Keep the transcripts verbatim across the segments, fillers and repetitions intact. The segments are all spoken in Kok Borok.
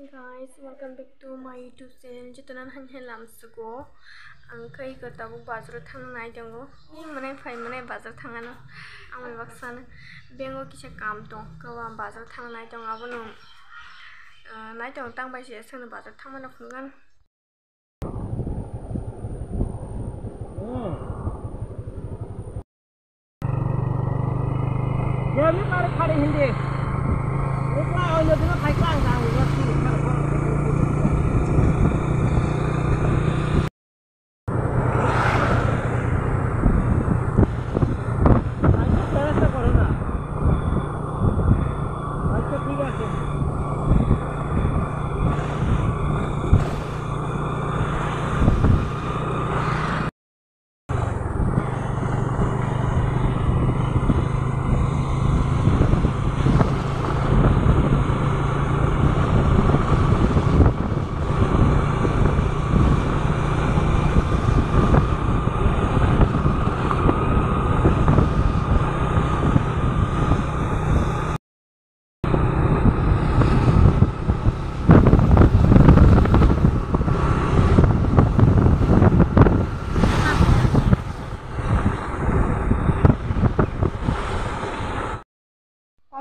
Hey guys, welcome back to my YouTube channel. Jotono hai hai lamsugo. Ang khe iko tabuk bazaro thangna nai tongo. Hi mwnai phai mwnai bazar thangano. Ang bai baksa no. Bengo kisa kam tong. Kabo ang bazaro thangna nai tongo. Abono, ah, nai tongo tang bai se sano bazar thangmano phunukgano. Yami par khari hindi. Ukla oyo dino khai kang kang ulo si. Acha, terasa koro na. Acha, thik ache.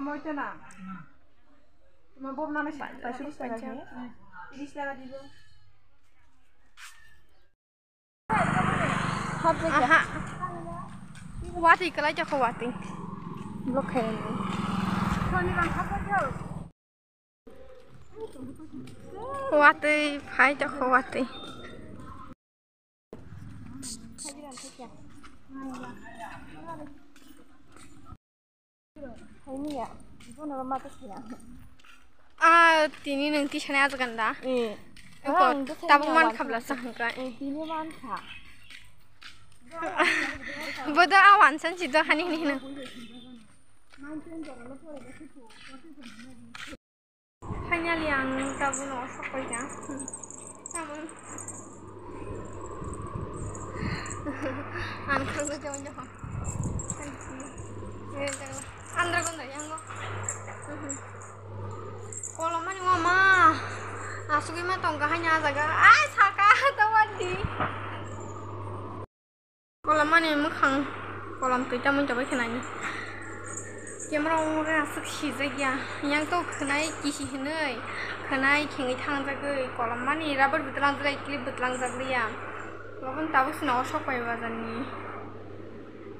Omo ito na. Tuma bob nana si, paisa rupiah lagi. Tiris taka dibo. Aha. Watwi kwlai tokho watwi. Block khaiyani. Watwi phai tokho watwi. Ah, tini nwng tisani ajaganda. Eh. Eko, ang bwsai tabuk ya man wansa khabla sa hwnkha, eh. Tini mankha. Bodo a wansan si do hani hini hino. Finally, ang tabuk no sok paikha. Tamon. Ang khangsa jong jong. Andra gonda yango. Kolom mani mama. Asugwi ma tongkha haino ah jaga. Ai saka tawadi. Kolom mani mwkhang kolom twi tamwi tongwi khe naini. Camera o ore aswk sijak ya. Yang to khwnai kisi hinwi khwnai khengwi thangjagwi kolom mani rubber bwtwlang jagwi clip bwtwlang jak liya. Obo tabuk sino o sok pai bazar ni.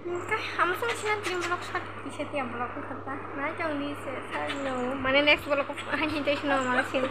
Hwnkhe amo song sina tini vlog start kisa tiya vlog wngkha ta. Nai tongni se sar no. Mane next vlog o hain hain tei sino mane sin.